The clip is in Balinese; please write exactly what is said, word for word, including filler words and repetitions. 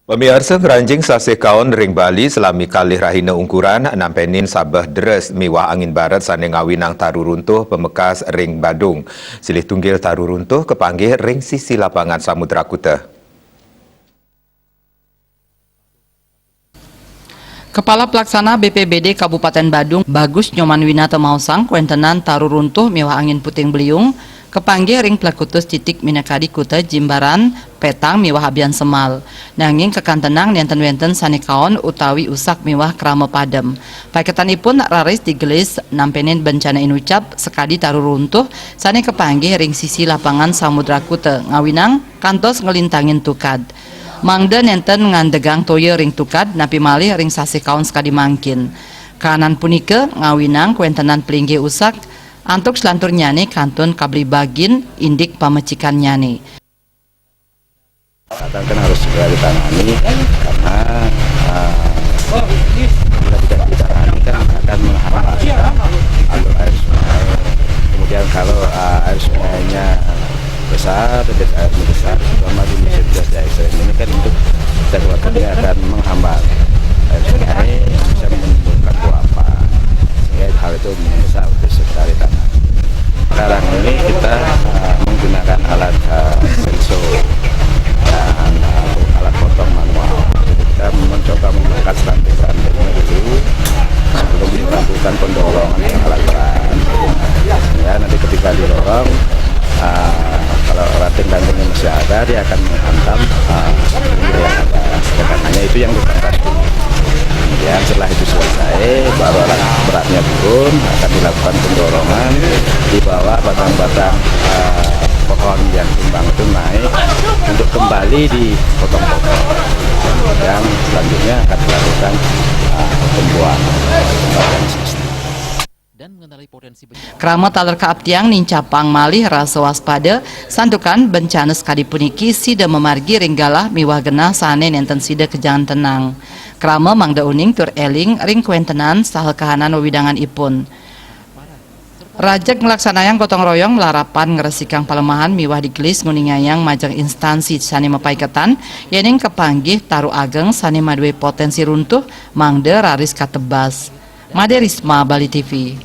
Pamiarsa, ngranjing sasih kaon ring Bali salami kalih rahina ungkuran, nampenin sabeh deres miwah angin baret sane ngawinang taru runtuh pamekas ring Badung. Silih tunggil taru runtuh kapanggih ring sisi lapangan Samudra Kuta. Kepala Pelaksana B P B D Kabupaten Badung, Bagus Nyoman Winata maosang, kawentenan taru runtuh miwah angin puting beliung kapanggih ring plekutus titik minakadi Kuta, Jimbaran, Petang miwah Abiansemal. Nanging kakantenang nenten wenten sane kaon utawi usak miwah krama padem. Paiketanipun raris digelis nampenin bencana inucap sakadi taru runtuh sane kapanggih ring sisi lapangan Samudra Kuta ngawinang kantos nglintangin tukad. Mangda nenten ngandegang toya ring tukad, napi malih ring sasih kaon sakadi mangkin. Kahanan punika ngawinang kawentenan plinggih usak, antuk salanturnyane kantun kablibagin indik pamecikannyane. Kesehatan kan harus segera ditangani karena, eh, bila tidak ditangani kan akan menghambat alur air sungai. Kemudian kalau, eh, air sungainya besar, debit airnya besar, terutama di musim cuaca ekstrim ini kan untuk kita khawatirnya akan menghambat air sungai yang bisa menimbulkan luapan, sehingga hal itu bisa untuk segera ditangani. Sekarang ini kita, eh, menggunakan alat, eh, sensor dan, eh, alat potong manual. Jadi kita mencoba mengangkat ranting-rantingnya dulu sebelum dilakukan pendorong dengan alat berat. Ya, nanti ketika didorong, eh, kalau ranting-rantingnya masih ada, dia akan menghantam, eh, yang ada. Oleh karenanya itu yang ditangkap. Kemudian setelah itu selesai, baru alat beratnya turun, akan dilakukan pendorongan di bawah batang-batang, eh, pohon yang tumbang itu naik untuk kembali dipotong-potong. Dan selanjutnya akan dilakukan, eh, pembuangan. Dan mengenali potensi bencana. Krama taler kaaptiang nincapang malih rasa waspada, santukan bencana sakadi puniki sida mamargi ring galah miwah genah sane nenten sida kajantenang. Krama mangda uning tur eling ring kawentenan saha kahanan wewidanganipun. Rajeg nglaksanayang gotong royong malarapan ngresikang palemahan miwah digelis nguningayang majeng instansi sane mapaiketan, yening kapanggih taru ageng sane madue potensi runtuh mangda raris katebas. Made Risma, Bali T V.